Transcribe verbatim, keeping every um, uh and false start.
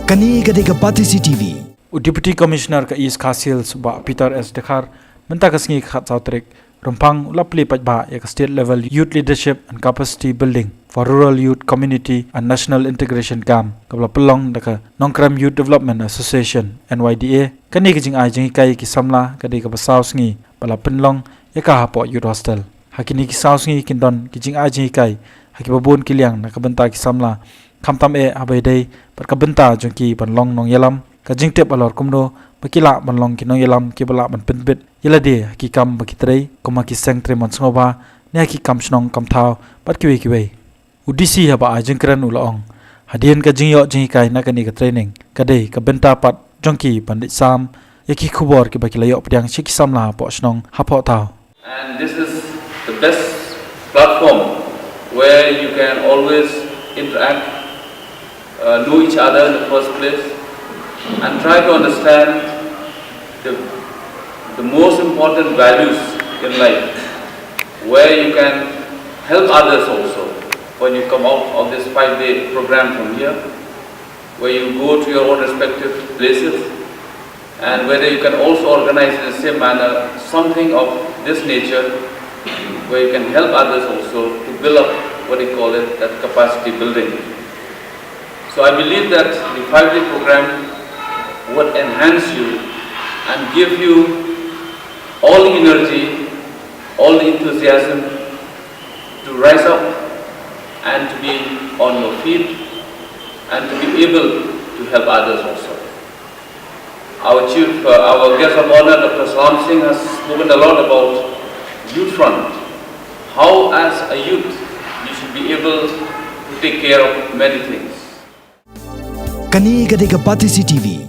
Kane ka dei ka Batesi T V. U Deputy Commissioner ka East Khasi Hills, Bah Peter S Dkhar, mynta ka sngi ka khatsaw tarik Rymphang u la plie paidbah ïa ka State Level Youth Leadership and Capacity Building for Rural Youth, Community and National Integration Camp, kaba la pynlong da ka Nongkrem Youth Development Association, N Y D A. Kane ka jingai jinghikai ki samla ka dei kaba saw sngi ba la pynlong ïa ka hapoh Youth Hostel. Ha kine ki saw sngi kin don ki jingai jinghikai ha kiba bun ki liang na ka bynta ki samla, khamtam eh haba ïadei bad ka bynta jong ki ban long nongïalam, ka jingtip halor kumno ba ki lah ban long ki nongïalam kiba lah ban pynbit ïa lade ha ki kam ba ki trei, kum ha ki seng trei mon sngewbha, ne ha ki kam shnong kam thaw bad kiwei kiwei. U D C haba ai jingkren u la ong, hadien ka jingïoh jinghikai na kane ka training, ka dei ka bynta pat jong ki ban leit sam ïa ki khubor kiba ki la ïoh pdiang sha ki samla hapoh shnong hapoh thaw. And this is the best platform where you can always interact, uh, know each other in the first place, and try to understand the, the most important values in life, where you can help others also when you come out of this five-day program from here, where you go to your own respective places, and whether you can also organize in the same manner something of this nature, where you can help others also to build up what you call it, that capacity building. So I believe that the five-day program would enhance you and give you all the energy, all the enthusiasm to rise up and to be on your feet and to be able to help others also. Our chief, uh, our guest of honor, Doctor Salam Singh, has spoken a lot about youth front. How, as a youth, you should be able to take care of many things. Kane ka dei ka Batesi T V.